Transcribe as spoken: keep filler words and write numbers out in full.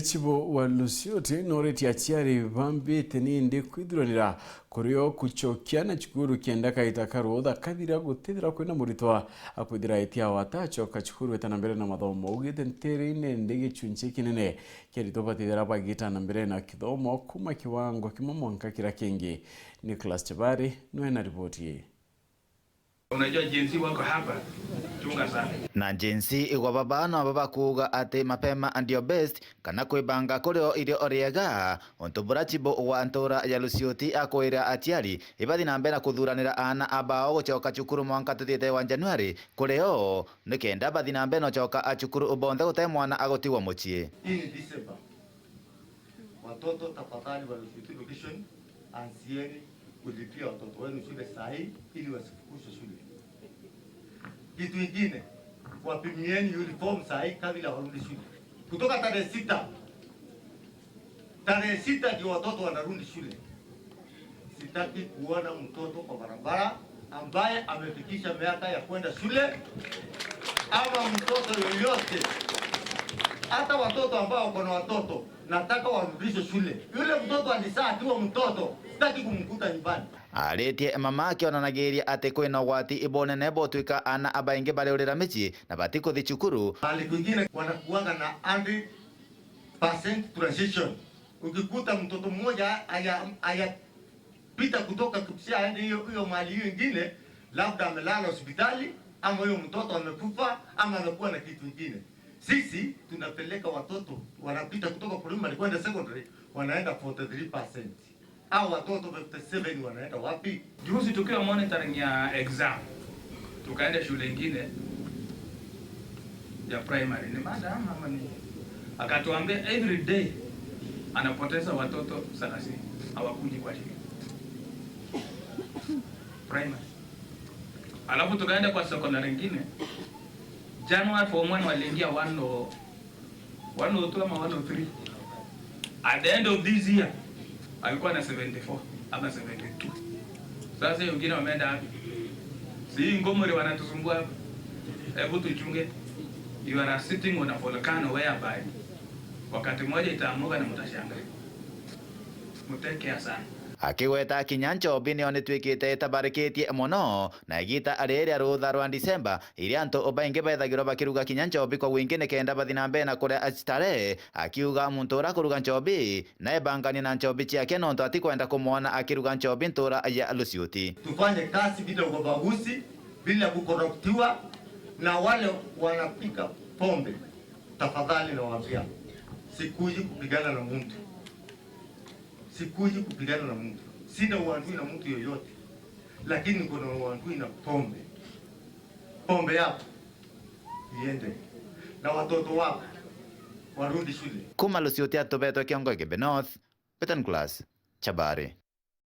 Chibo wa Lusioti noritie aciari bambite nindi kwithuranira kuri o kucokia na cukuru kenda kaita ka rutha kathira gutithira kwina muritwa akwithira itia wata acoka cukuru eta na mbere na mathomo. Augite ntere-ini ndi gicunchi kinene kia aritwa batithira bagita na mbere na kithomo kuma kiwango kimwe mwanka kiria kingi. Nicholas Chebari niwe na riboti ii. Unajua Gen Z wako hapa, chunga sana. Na Gen Z igwa baba no baba kuuga ati mapema ndio best, kana kwibanga kuri o irio riega, untu bura chibo wa ntura ya Lusioti akwira aciari ibathi na mbere na kuthuranira aana abao gucoka cukuru mwanka tuthiite wa Januari, kuri o nikenda bathi na mbere na ucoka a cukuru bonthe gute mwana agutigwa mucii. Hii ni December. Watoto tafadhali wa Lusioti location, anzieni kulipia watoto wenu shule saa hii ili wasifukushwe shule. Kitu ingine, wapimieni uniform saa hii kabla warudi shule. Kutoka tarehe sita, tarehe sita ndio watoto wanarudi shule. Sitaki kuona mtoto kwa barabara ambaye amefikisha miaka ya kwenda shule, ama mtoto yoyote, hata watoto ambao wako na watoto, nataka warudishwe shule. Yule mtoto alizaa akiwa mtoto, sitaki kumkuta nyumbani. Aritie mama akionanagiria ati kwina ugwati ibonene botwika aana abaingi bariurira micii na batikuthi cukuru. Mahali kwingine wanakuanga na hundred percent transition. Ukikuta mtoto mmoja haya, haya pita kutoka Kipsia aende hiyo, hiyo mahali hiyo ingine, labda amelala hospitali, ama huyo mtoto amekufa, ama amekuwa na kitu ingine. Sisi tunapeleka watoto wanapita kutoka primary kwenda secondary, wanaenda forty three percent. Hao watoto fifty seven wanaenda wapi? Juzi tukiwa monitoring ya exam, tukaenda shule ingine ya primary. Ni madam ama ni? Akatuambia every day anapoteza watoto thelathini, hawakuji kwa shule. Primary. Alafu tukaenda kwa secondary ingine. January form one waliingia one oh, one oh two ama one oh three. At the end of this year, alikuwa na seventy four ama seventy two. Sasa hiyo wengine wameenda wapi? Si hii ngomori wanatusumbua hapa? Hebu tuchunge. You are sitting on a volcano whereby wakati mmoja itaamuka na mtashangaa. Mutekea sana. Akigweta kinya nchobi nio nitwikite itabarikitie mono, na igita riri ria rutha rwa Disemba, iria antu baingi bethagirwa bakiruga kinya nchobi kwa wingi nikenda bathi na mbere na kuria starehe, akiuga muntu uria akuruga nchobi, na ebanganie na nchobi ciake nontu atikwenda kumwona akiruga nchobi ntura ya Lusioti. Tufanye kazi bila ubaguzi, bila kukoruptiwa, na wale wanapika pombe, tafadhali nawaambia, sikuji kupigana na mtu. Sikuji kupigana na mtu. Sina uadui na mtu yoyote. Lakini niko na uadui na pombe. Pombe yako iende. Na watoto wako warudi shule. Kuma Lusioti atubetwe kiongo Igembe North, Betan Class, Chabari.